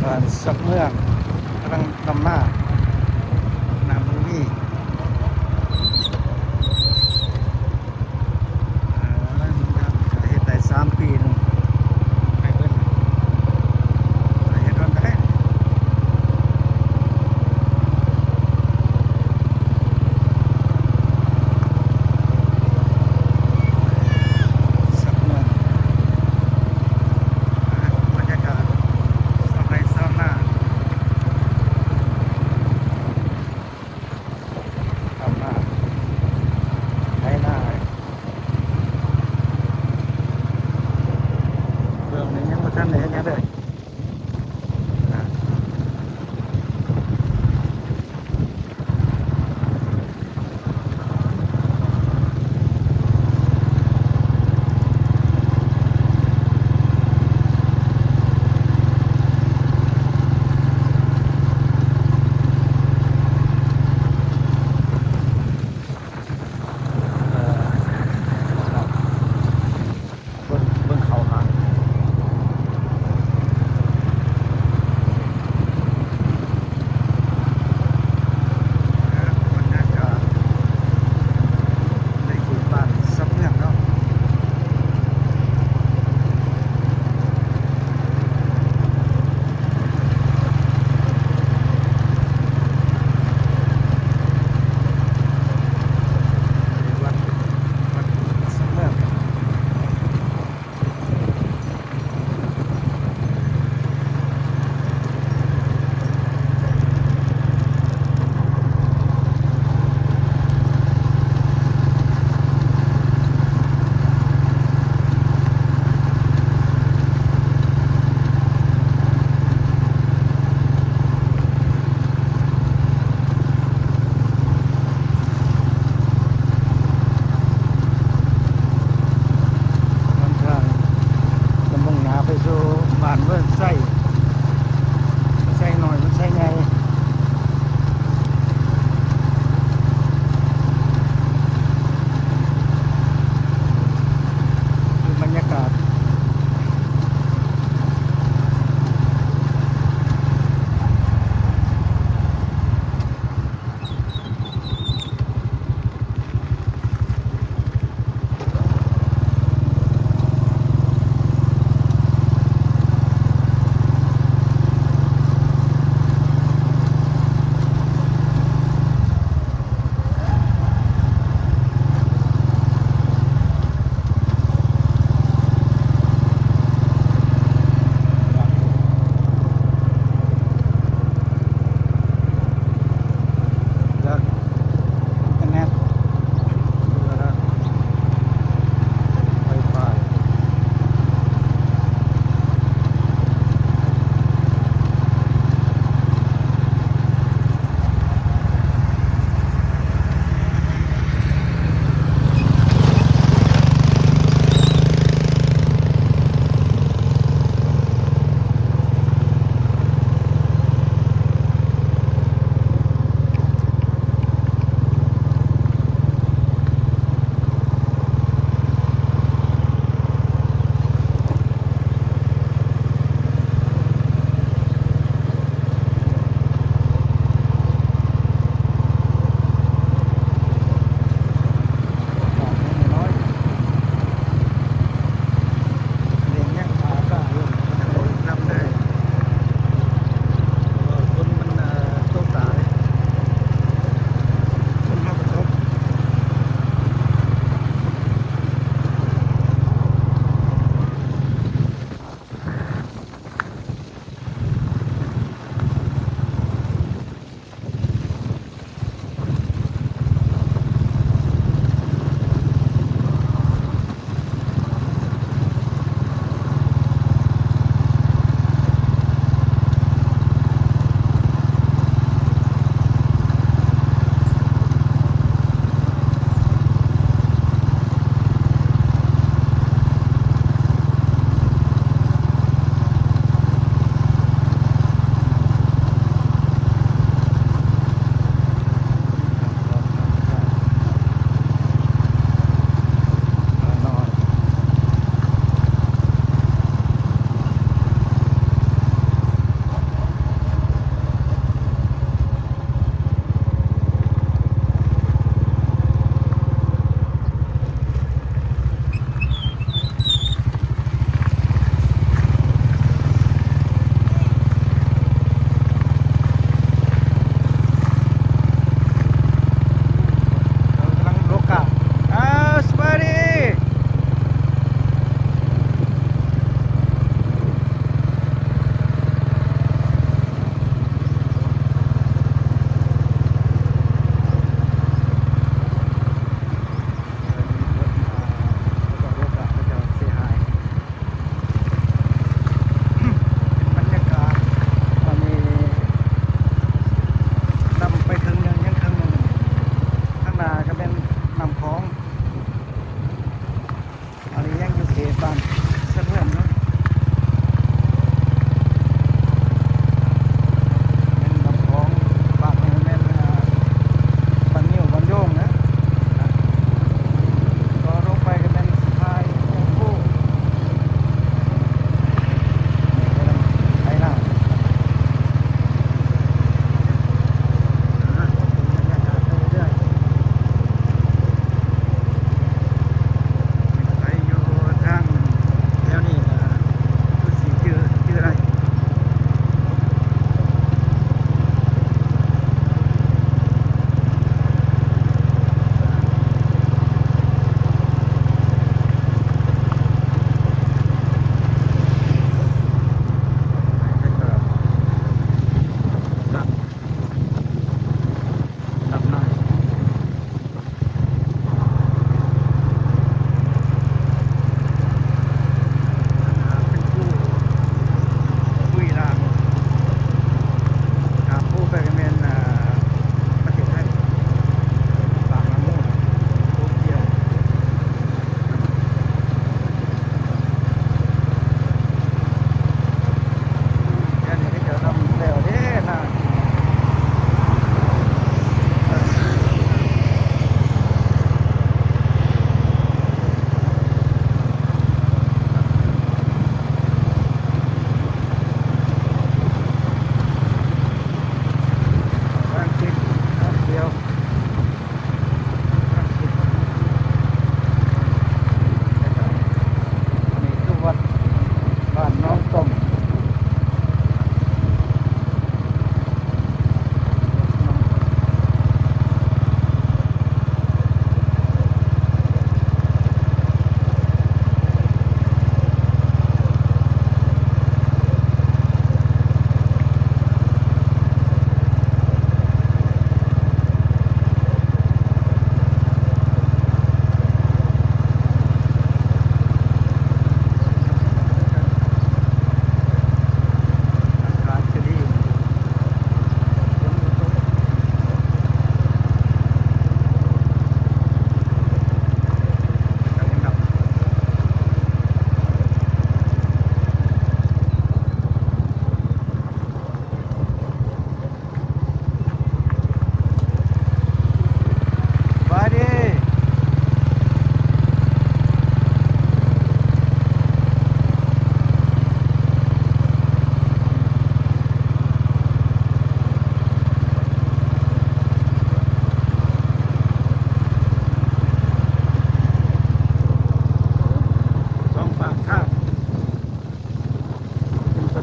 ບ້ານສັກເມືອງ ກຳລັງດຳນາ ນ້ຳບໍ່ມີ ເອີ ເຮັດໄດ້ສາມປີໜຶ່ງ ໃຫ້ເພິ່ນ ໃຫ້ເຮັດດອນໄດ້ ສັກເມືອງ ບັນຍາກາດຊາວໄຮ່ຊາວນາ ຊາວນາ ໄຖນາ ເບື້ອງນີ້ຍັງບໍ່ທັນໄດ້ເຮັດຫຍັງເລີຍ. ເບິ່ງ ເບິ່ງເຂົ້າຫາ ບັນຍາກາດໃນເຂດບ້ານສັກເມືອງເນາະ. ວັດ ວັດສັກເມືອງ. ຫນທາງຈະມຸ່ງໜ້າໄປສູ່ບ້ານເວີນໄຊ ໄຊນ້ອຍ ເວີນໄຊໃຫຍ່ ຄືບັນຍາກາດ.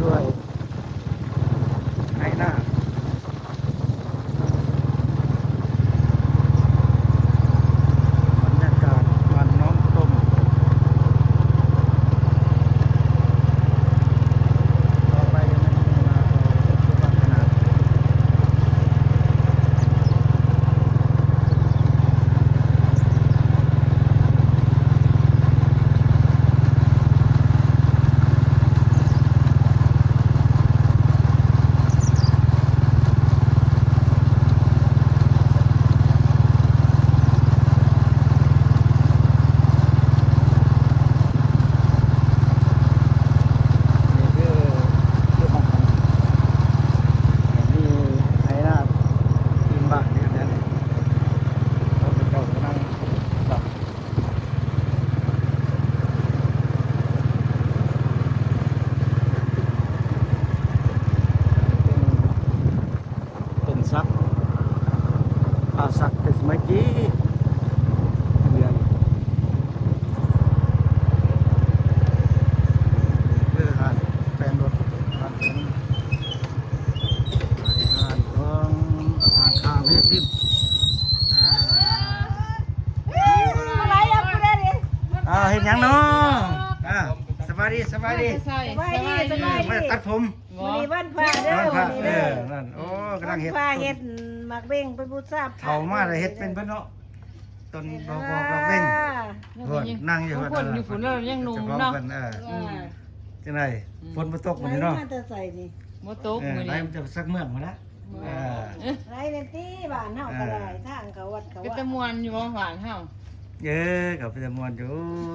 ດ້ວຍໄຮ່ນາ. ບັນຍາກາດບ້ານໜອງຕົມ. ຕໍ່ໄປກໍແມ່ນບ້ານຂະໜາດ. ນີ້ຄື ຄືໝ່ອງ ມີໄຮ່ນາພື້ນບ້ານເດ້ ແຖວນີ້ ເຂົາເຈົ້າກຳລັງ ຕົ້ນສັກ ປ່າສັກແຕ່ສະໄໝກີ້ ເຫຼືອຢູ່. ເອີ ຮ້ານແປງລົດ ຮ້ານແປງ ຮ້ານຂອງ ຮ້ານຄ້າແມ່ຊິມ. ອ່າ ມາຫຼາຍ ເອົາຜູ້ໃດເດ? ອ່າ ເຮັດຫຍັງເນາະ? ອ່າ ສະບາຍດີ ສະບາຍດີ ສະບາຍດີ ສະບາຍດີ ມາຕັດຜົມ. ມື້ນີ້ວັນພະເດີ ວັນພະ ມື້ນີ້ເດີ ເອີ ນັ້ນ ໂອ້ ກຳລັງເຮັດ ວັນພະ ເຮັດໝາກເບັງໄປບູຊາພະ. ເຖົ້າມາແລ້ວເຮັດເປັນເບິດເນາະ ຕົ້ນດອກບອກດອກເບັງ. ເພິ່ນນັ່ງຢູ່ ເພິ່ນຢູ່ພຸ້ນ ເພິ່ນຍັງໜຸ່ມເນາະ. ເອີ ອືມ ຈັ່ງໃດ ອືມ ຝົນບໍ່ຕົກມື້ນີ້ເນາະ? ໄຫຼມາແຕ່ໃສນີ້? ບໍ່ຕົກ ເອີ ມື້ນີ້ ໄຫຼມາຈາກສັກເມືອງພຸ້ນນະ. ເອີ ໄຫຼແມ່ນຕິ ບ້ານເຮົາກໍໄດ້ ເອີ ທາງເຂົ້າວັດເຂົ້າວາ ເປັນຕາມ່ວນຢູ່ບໍ່ບ້ານເຮົາ? ເອີ ກໍເປັນຕາມ່ວນຢູ່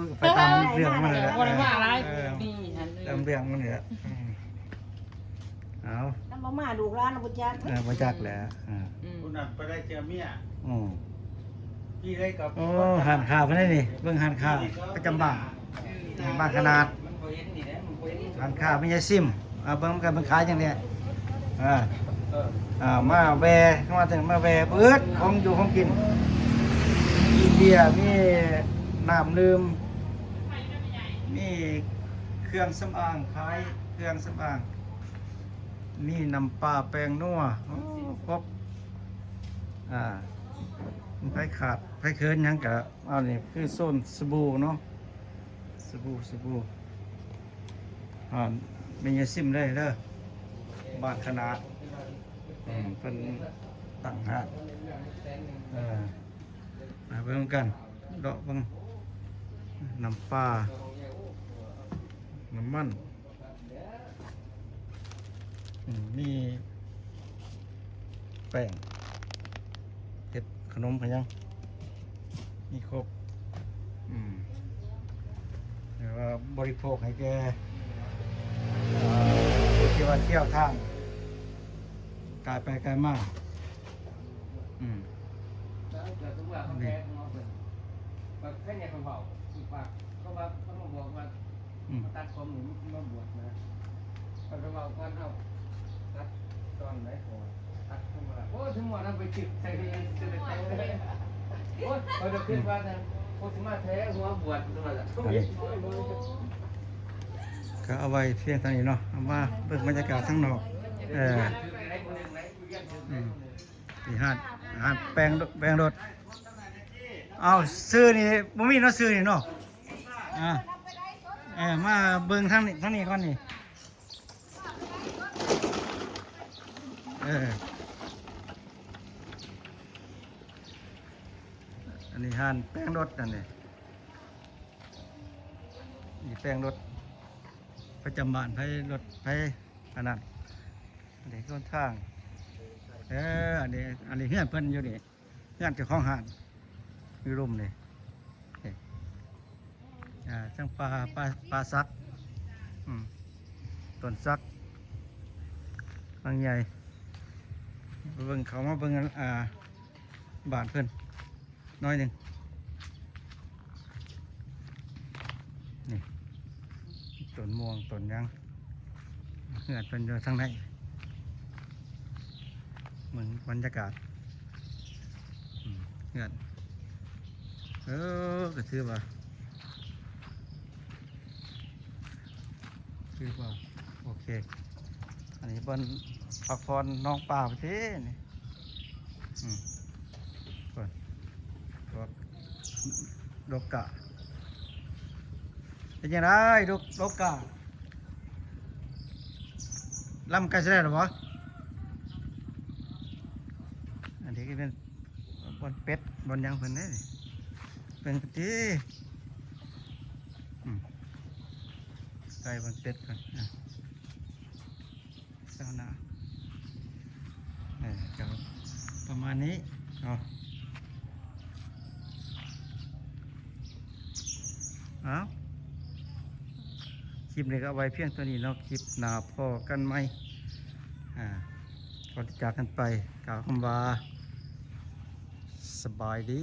ກໍໄປຕາມເລື່ອງມັນແຫຼະ ບໍ່ໄດ້ມາຫຼາຍປີຫັ້ນ ຕາມເລື່ອງມັນນີ້ແຫຼະ. ອືມ ເອົາ ນຳມາ ມາລູກຫຼານບໍ່ຈັກ ເອີ ບໍ່ຈັກແຫຼະ. ອືມ ອືມ ຜູ້ນັ້ນໄປໄດ້ເທື່ອເມຍ ອືມ ປີໃດກໍ ໂອ້ ຮ້ານຄ້າເພິ່ນນີ້ ເບິ່ງຮ້ານຄ້າປະຈຳບ້ານ ນີ້ບ້ານຂະໜາດ ຮ້ານຄ້າແມ່ຍາຍຊິມ. ເອົາ ເບິ່ງນຳກັນ ເພິ່ນຂາຍຫຍັງແດ່. ເອີ ເອີ ເອົາ ມາແວ່ ເຂົ້າມາເຖິງ ມາແວ່ເບິດ ຂອງຢູ່ຂອງກິນ ມີເບຍ ມີນ້ຳດື່ມ ມີເຄື່ອງສຳອາງ ຂາຍເຄື່ອງສຳອາງ ມີນ້ຳປາແປ້ງນົວ ໂອ້ ຄົບ. ອ່າ ໃຜຂາດໃຜເຂີນຫຍັງກະ ອັນນີ້ຄືໂຊນສະບູເນາະ ສະບູ ສະບູ ຮ້ານແມ່ຍາຍຊິມເລີຍເດີ ບ້ານຂະໜາດ. ອືມ ເພິ່ນຕັ້ງຮ້ານ ເອີ ມາເບິ່ງນຳກັນ ເລາະເບິ່ງ ນ້ຳປາ ນ້ຳມັນ. ອືມ ມີແປ້ງ ເຮັດຂະໜົມຂະຫຍັງ ມີຄົບ. ອືມ ແຕ່ວ່າບໍລິໂພກໃຫ້ແກ່ ເອີ ຜູ້ທີ່ວ່າທ່ຽວທາງ ກາຍໄປກາຍມາ. ອືມ ນີ້ ເຂົາວ່າ ເຂົາແກ້ຫົວເພິ່ນ ແລ້ວໃຜແນ່ເຂົາເວົ້າ ປາກເຂົາວ່າ ເຂົາມາບອກວ່າ ອືມ ມາຕັດຜົມນີ້ ມາບວດນະ ເຂົາກໍເວົ້າກ່ອນ ເອົາ ຕັດຕອນໃດກ່ອນ ຕັດ ໂອ້ ສົມມຸດເອົາໄປຈຶກໃສ່ ໂອ້ຍ ຂ້ອຍກໍຄິດວ່າ ໂອ້ ຊິມາແທ້ຫົວບວດ ວ່າ ອັນນີ້ ກໍເອົາໄວ້ພຽງເທົ່ານີ້ເນາະ ເອົາມາເບິ່ງບັນຍາກາດທາງນອກ. ເອີ ອືມ ນີ້ຮ້ານ ຮ້ານແປງ ແປງລົດ. ເອົາ ຊື່ນີ້ບໍ່ມີເນາະ ຊື່ນີ້ເນາະ. ອ່າ ເອີ ມາເບິ່ງທາງນີ້ ທາງນີ້ກ່ອນນີ້. ເອີ ອັນນີ້ຮ້ານແປງລົດ ອັນນີ້ ນີ້ແປງລົດປະຈຳບ້ານ ໃຜລົດ ໃຜອັນນັ້ນ. ອັນນີ້ຄືທາງ ເອີ ອັນນີ້ ອັນນີ້ເຮືອນເພິ່ນຢູ່ນີ້ ເຮືອນເຈົ້າຂອງຮ້ານຢູ່ລຸ່ມນີ້ ນີ້ ອ່າ ທັງປ່າ ປ່າ ປ່າສັກ ອືມ ຕົ້ນສັກ ຫຼັງໃຫຍ່. ເບິ່ງ ເຂົ້າມາເບິ່ງ ອ່າ ບ້ານເພິ່ນໜ້ອຍໜຶ່ງ. ນີ້ ຕົ້ນມ່ວງ ຕົ້ນຫຍັງ ເຮືອນເພິ່ນຢູ່ທາງໃນ ເບິ່ງບັນຍາກາດ ອືມ ເຮືອນ ເອີ ກໍຖືວ່າ ຖືວ່າໂອ ໂອເຄ ອັນນີ້ບ່ອນພັກຜ່ອນນ້ອງປາປະເທດນີ້ ອືມ ເບິ່ງ ພວກ ດົກກະ ເປັນຈັ່ງໃດ ດົກ ດົກກະ ລຳໃກ້ຊິແລ້ວບໍ່? ອັນນີ້ກໍເປັນບ່ອນເປັດ ບ່ອນຫຍັງເພິ່ນເດ້ ເບິ່ງຕິ ອືມ ໃກ້ບ່ອນເປັດເພິ່ນ ອາ ຊາວນາ ເອີ ກໍປະມານນີ້ເນາະ ເອົາ ຄລິບນີ້ກໍເອົາໄວ້ພຽງເທົ່ານີ້ເນາະ ຄລິບໜ້າພໍ້ກັນໃໝ່ ອາ ກ່ອນຈາກກັນໄປ ກ່າວຄຳວ່າ ສະບາຍດີ.